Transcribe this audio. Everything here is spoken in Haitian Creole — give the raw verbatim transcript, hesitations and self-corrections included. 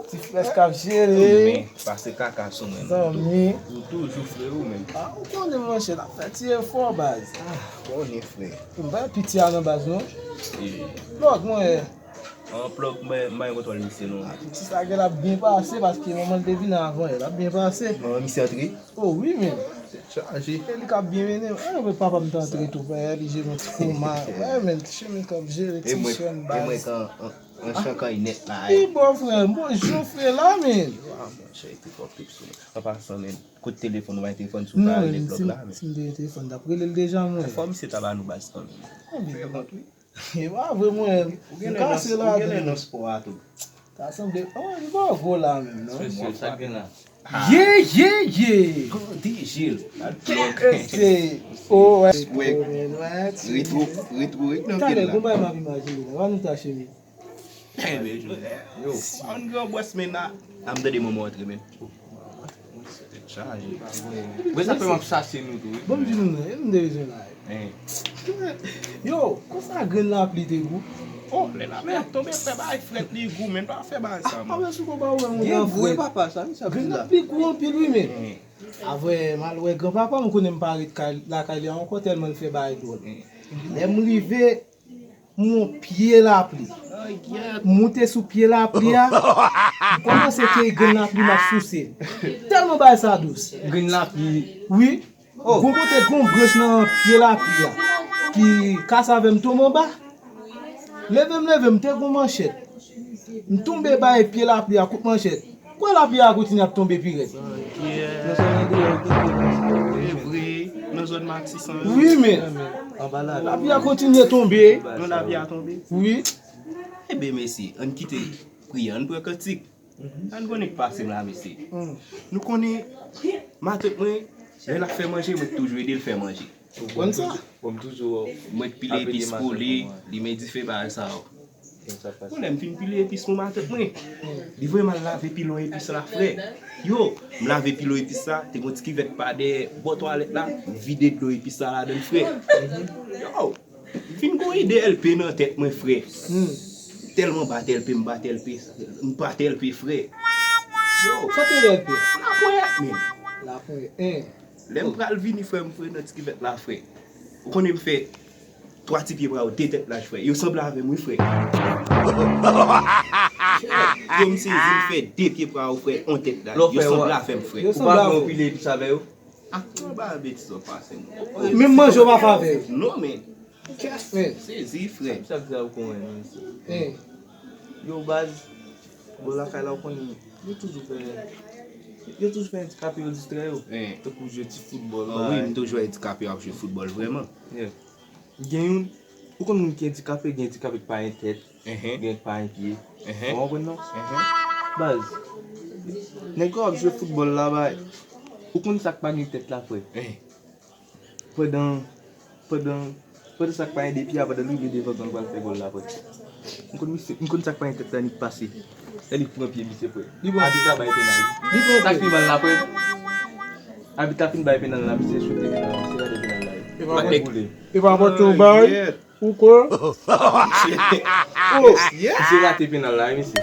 Ti frè k ap jere. Men, pase kaka sou mwen. Zanmi. Ou toujou frè ou menm. Ah, ou konnen, monchè, n ap fè ti efò, baz. Ah, konnen, frè. M pa piti a nan baz, non. Lòk mwen. An plòk, mwen, mwen kontwòl misye, non. Ah, piti sa gen l ap byen pase, paske manman l te vin avan, l ap byen pase. Manman misye antre? Oh, wi, men. Tèt chaje. E li k ap byen mennen. Ann, men papa m t antre tou, frè, li jere yon ti koma. Wè, men, ti chemen k ap jere, ti chèn baz. E mwen, kan, an, an chan kay nèt la. Pi bon, frè, bonjou, frè, la, men. Ah, monchè, epi fòk te sou. An pasan, men, kote telefòn ou, bay telefòn sou pa ale blòk la, men. Si m te gen telefòn, t ap rele l deja, mwen. Fò misye ta ba nou baz kanmenm. An, byen kont, wi. E pa vre, mwen, m kase la tou. Ou gen nan spò a tou. Ta sanble, oh, li pa gwo la menm, non. Mesye, sa gen la? Ye, ye, ye! Gade jil. K S T. Oh, wè. Wè. Retro, retro, retro nan pil la. Talè, gon bagay m ap imajine la. Pa nou ta chemi. Yo, pa yon gran bwès men la. A m tande manman antre, men. Tèt chaje. Mwen sa fè m ap chache nou tou, wi. Bon, m di nou non, e nou te bezwen la. Yo, konsa grenn lapli te gou. Oh, lè lapli ap tonbe, fè bagay frèt li gou, men pa fè bagay sa, man. Gen gou, wi, papa, sa misye ap di la. Grenn lapli gou anpil, wi, men. Avè, m al wè granpapa m, konnen m pa ret kay, lakay li ankò, tèlman l fè bagay dwòl. Lè m rive, m wè yon pye lapli. M moute sou pye lapli a, m kòmanse keyi grenn lapli, m ap souse. Tèlman bagay sa dous. Grenn lapli. Wi. Gon kote gon branch nan pye lapli a ki kase avè m tonbe anba. Leve m leve, m te gon manchèt. M tonbe bay pye lapli a kout manchèt. Kwè lapli a kontinye ap tonbe pi rèd. E vre, nan zòn Maxis an. Wi, men. Lapli a kontinye tonbe. Non, lapli a tonbe. Wi. Enben, mesye, ann kite priye, ann pran kantik. Ann konnen k pase m la, mesye. Nou konnen, matant mwen, lè l ap fè manje, mwen toujou ede l fè manje. Ou konn sa? Bon, m toujou. Mwen k pile epis pou li, li men dife bagay sa yo. Bon, lè m fin pile epis pou matant mwen, li voye m al lave pilon epis la, frè. Yo, m lave pilon epis la, te gon ti kivèt pa dèyè bò twalèt la, m vide dlo epis la ladan l, frè. Yo, m fin gon ide L P nan tèt mwen, frè. Tèlman bat L P, m bat L P, m bat L P, frè. Yo, sa te L P? Laponyèt, men. Laponyèt, en. Lè m pral vini, frè, m foure nan ti kivèt la, frè. Ou konnen m fè twa ti pye pra yo, de tèt laj, frè. Yo sanble avè m, wi, frè. Yo, m sezi, m fè de pye pra yo, frè, yon tèt laj. Yo sanble avè m, frè. Ou pa pran yon pile epis avè yo? Ak yon bagay betiz w ap pase m. Menm manje w pa fè avè yo. Non, men. Kès men. Sezi, frè. Sa k di a ou konn wè, men. Yo, baz, bò lakay la, ou konnen, yo toujou fè, yo toujou fè andikape yo distrè yo. Tankou jwe ti foutbòl la. Wi, m toujou wè andikape yo ap jwe foutbòl, vrèman. Gen youn, ou konn moun ki andikape, gen andikape k pa gen tèt, gen k pa gen pye. Ou konprann non? Baz, nèg yo ap jwe foutbòl la, bay. Ou konn sa k pa gen tèt la, frè? Pandan, pandan, pandan sa k pa gen de pye a, pandan l rive devan gòl pral fè gòl la, frè. M konn misye, m konn sa k pa gen tèt la, nik pase. Lè li pran pye misye, frè. Abit la bay penal. Sa k pi mal la, frè. Abit la fin bay penal la, misye sote penal la, misye rate penal la. Epa pòt yo bay. Ou kwè? Misye rate penal la, wi, mesye.